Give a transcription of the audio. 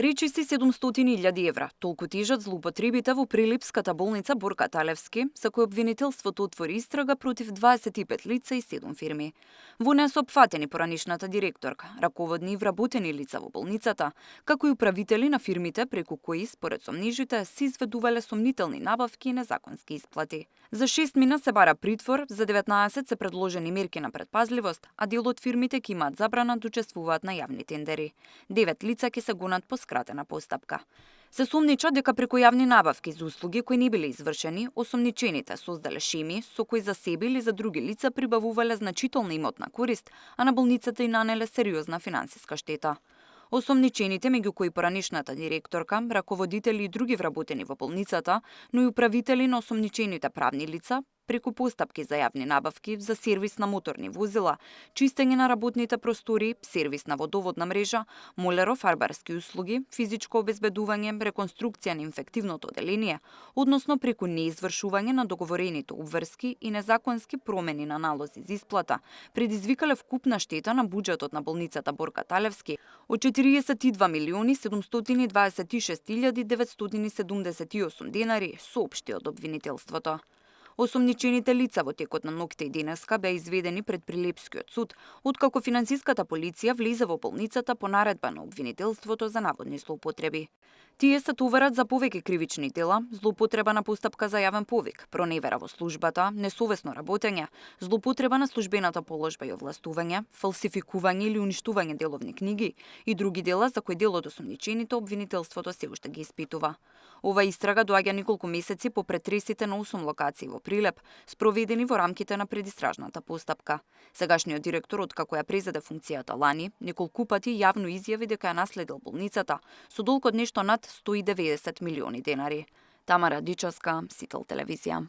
Речиси 700.000 евра, толку тежат злоупотребите во Прилепската болница Борка Талевски, за кој обвинителството отвори истрага против 25 лица и 7 фирми. Во неа се опфатени поранешната директорка, раководни и вработени лица во болницата, како и управители на фирмите преку кои, според сомнежите, се изведувале сомнителни набавки и незаконски исплати. За 6 мина се бара притвор, за 19 се предложени мерки на предпазливост, а дел од фирмите ќе имаат забрана да учествуваат на јавни тендери. 9 лица ќе се гонат по скратена постапка. Се сумнича дека преку јавни набавки за услуги кои не биле извршени, осомничените создале шеми со кои за себе или за други лица прибавувале значителна имотна корист, а на болницата и нанеле сериозна финансиска штета. Осомничените, меѓу кои поранешната директорка, раководители и други вработени во болницата, но и управители на осомничените правни лица, преку постапки за јавни набавки, за сервис на моторни возила, чистење на работните простори, сервис на водоводна мрежа, молеро-фарбарски услуги, физичко обезбедување, реконструкција на инфективното оделение, односно преку неизвршување на договорените обврски и незаконски промени на налози за исплата, предизвикале вкупна штета на буџетот на болницата Борка Талевски од 42.726.978 денари, соопшти од обвинителството. Осомничените лица во текот на ноќта и денеска беа изведени пред Прилепскиот суд, откако финансиската полиција влезе во болницата по наредба на обвинителството за наводни злоупотреби. Тие се товарат за повеќе кривични дела, злоупотреба на постапка за јавен повик, проневера во службата, несовесно работење, злоупотреба на службената положба и овластување, фалсификување или уништување деловни книги и други дела за кои дел од осомничените обвинителството се уште ги испитува. Ова истрага доаѓа неколку месеци по претресите на 8 локации во Прилеп, спроведени во рамките на предистражната постапка. Сегашниот директор, откако ја презеде функцијата лани, неколку пати јавно изјави дека ја наследил болницата со долг од нешто над 190 милиони денари. Тамара Дичовска, Сител телевизија.